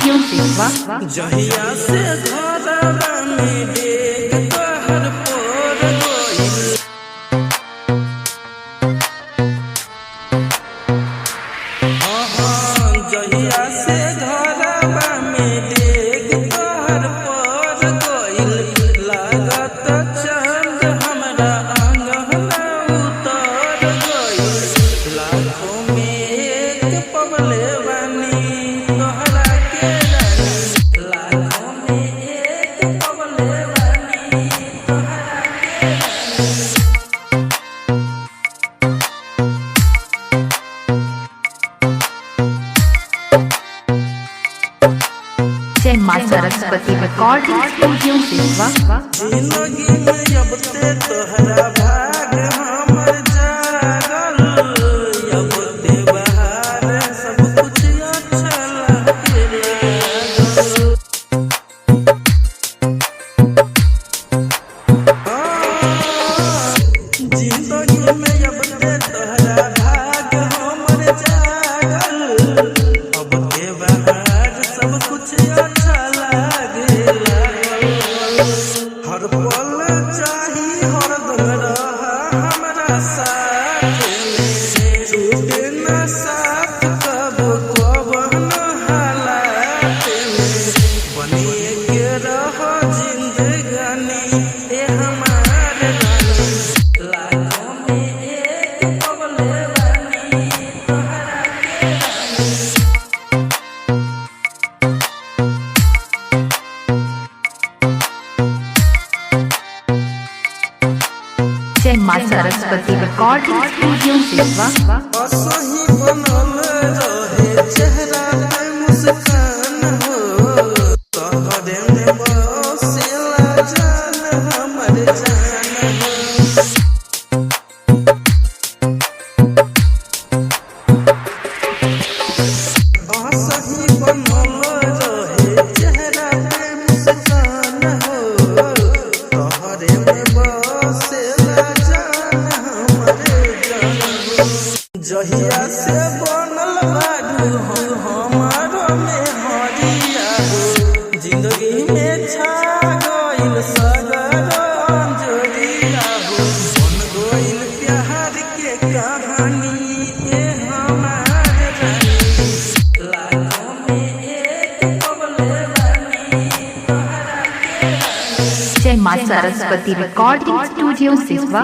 Studio सिसवा। जहिया से घरवा में डेग तोहर पोर गइल। हाँ, जहिया से घरवा में डेग तोहर पोर गइल, लागत चांद हमरा अंगना उतर गइल। लाखों में एक पवले बानी तोहरा के रानी, लाखों में एक पवले बानी तोहरा के रानी। जय माँ सरस्वती रिकॉर्डिंग स्टूडियो सिसवा। जिंदगी में अब ते तोहरा भाग हमर जागल, अब ते बहार सब कुछ अच्छा लागे लागल। हाँ, जिंदगी में अब ते तोहरा भाग हमर जागल, अब ते बहार सब कुछ अच्छा लागे लागल। हर पल चाही हरदम रह हमरा साथ में, छूटे न साथ कब कब न हालात में, बनिए के रह जिंदगानी ए हमार रानी। लाखों में एक पवले बानी तोहरा के रानी। जय माँ सरस्वती रिकॉर्डिंग स्टूडियो सिसवा। असही बनल रहे चेहरा पे मुस्कान हो, तोहरे में बसेला जान हमर जान हो। असही बनल रहे चेहरा पे मुस्कान हो, तोहरे में बसेला जान हमर जान हो। जहिया से बनल बारू हो हमारो में हरिया हो, जिंदगी में छा गइल सगर अंजोरिया हो, बन गइल प्यार के कहानी ए हमार रानी। लाखों में एक पवले बानी तोहरा के रानी। जय माँ सरस्वती रिकॉर्डिंग स्टूडियो सिसवा।